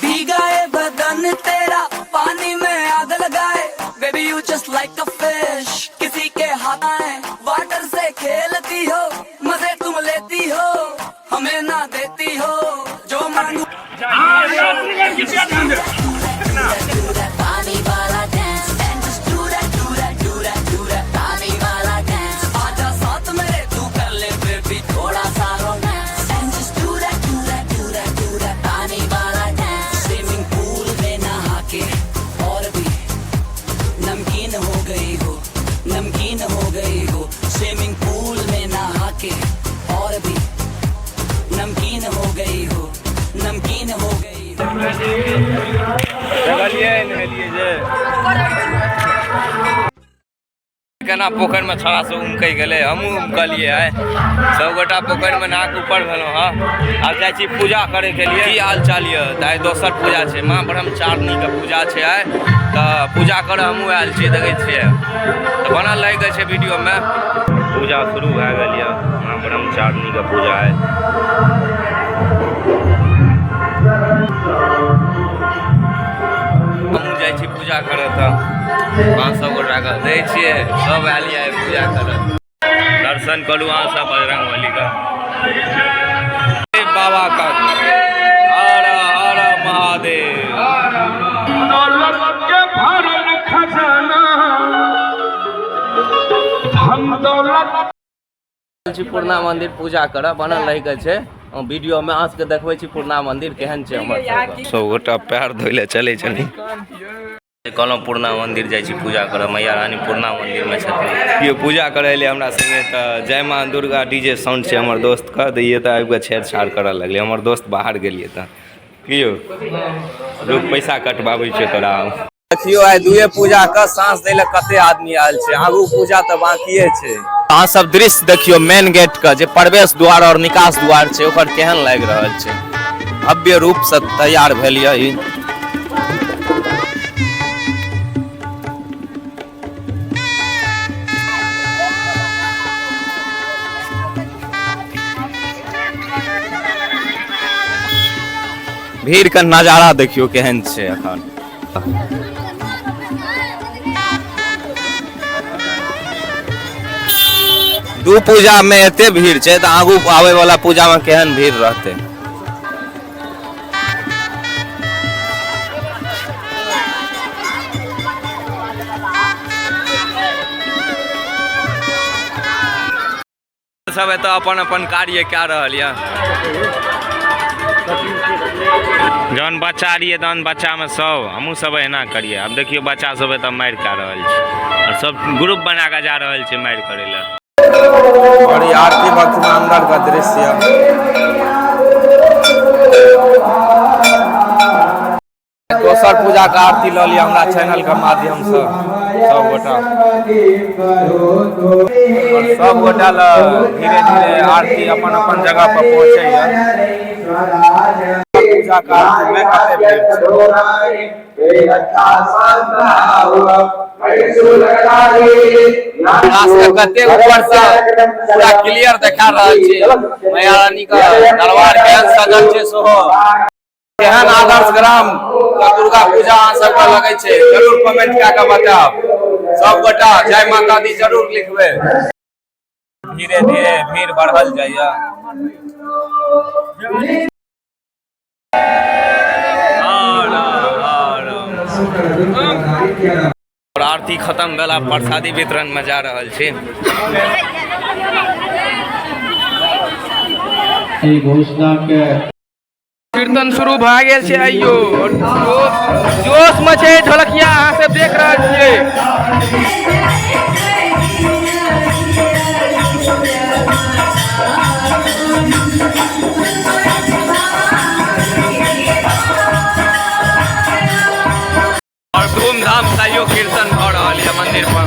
भीगाए बदन तेरा पानी में आग लगाए, baby you just like a fish, किसी के हाथ आए, वाटर से खेलती हो, मजे तुम लेती हो, हमें ना देती हो, जो मांगू पानी वाला dance, and just do that, do that, do that, do that, पानी वाला dance, आजा साथ मेरे तू कर ले baby थोड़ा सा romance, and just do that, do that, do that, do that, पानी वाला dance, swimming pool में नहा के और भी नमकीन हो गई हो, नमकीन हो गई हो, स्विमिंग पूल में नहा के और भी नमकीन हो गई हो, नमकीन हो गई हो। देखलियै नहेलियै जे केना पोखरिमे छौड़ा सब उमकि गेलै, हमहूँ उमकलियै आइ। सबगोटा पोखरिमे नहा कऽ ऊपर भेलहुँ हँ। आब जाइ छी पूजा करैके लिए। की हाल चाल यऽ? तऽ आइ दोसर पूजा छै, माँ ब्रह्मचारिणीके पूजा छै आइ, तऽ पूजा करऽ हमहूँ आयल छी। देखै छियै तऽ बनल रहि गेल छै वीडियोमे। पूजा शुरू भए गेल यऽ, माँ ब्रह्मचारिणीके पूजा आइ। हमहूँ जाइ छी पूजा करऽ, तऽ अहाँ सब गोटाके दै छियै, सब आयल यऽ आइ पूजा करऽ। दर्शन करू अहाँ सब बजरंगबलीके। बाबा का हर हर महादेव। दौलत के भरल खजाना, धन दौलत। छी पूर्णा मंदिर पूजा करऽ, बनल रहि के छै वीडियो में। अहाँ सबके देखबै छी पूर्णा मंदिर केहन छै हमर सबके। सब गोटा पैर धोइ लए चलै छथिन। कहलहुँ पूर्णा मंदिर जाइ छी पूजा करऽ, मैया रानी पूर्णा मंदिर में छथिन। केओ पूजा करय एलै हमरा संगे तऽ जय माँ दुर्गा डीजे साउंड छै हमर दोस्त के, तऽ ई एतऽ आबि कऽ छेड़छाड़ करऽ लगलै। हमर दोस्त बाहर गेलियै तऽ की यौ रुक, पैसा कटबाबै छियै तोरा। देखियौ आइ दुए पूजा के साँस दै लए कते आदमी आयल छै, आगू पूजा तऽ बाकिए छै। अहाँ सब दृश्य देखियौ मेन गेट के जे प्रवेश द्वार और निकास द्वार छै ओकर केहन लागि रहल छै, भव्य रूप से तैयार भेल यऽ ई। भीड़ के नजारा देखियौ केहन छै एखन। दू पूजा में एते भीड़ छै तऽ आगू आबै वाला पूजा में केहन भीड़ रहतै। सब एतऽ अपन अपन कार्य कए रहल यऽ। जहन बच्चा रहियै तहन बच्चामे सब हमहूँ सब एहिना करियै। आब देखियौ बच्चा सब एतऽ मारि कए रहल छै आओर सब ग्रुप बना कऽ जा रहल छै मारि करै लए। और ई आरती वक्त में अंदर का दृश्य। दोसर पूजा के आरती लऽ लिअ हमरा चैनल के माध्यम से सब गोटा। और सब गोटा ल धीरे धीरे आरती अपन अपन जगह पर पहुँचैया। पूजा के आरती में कते भीड़ छै। कते ऊपर से पूरा क्लियर देखा रहल छै मैया रानी के दरबार केहन सजल छै। सेहो केहन आदर्श ग्राम के दुर्गा पूजा अहाँ सबके लगै छै जरूर कमेंट कए कऽ बतायब। सब गोटा जय माता दी जरूर लिखबै। धीरे धीरे भीड़ बढ़ल जाइया। और आरती खत्म भेल, आब प्रसादी वितरण में जा रहल छी। घोषणा के कीर्तन शुरू भए गेल छै आइयो और जोश में छै ढोलकिया, अहाँ सब देख रहल छियै। और धूमधाम से आइयो कीर्तन भऽ रहल यऽ मंदिर पर।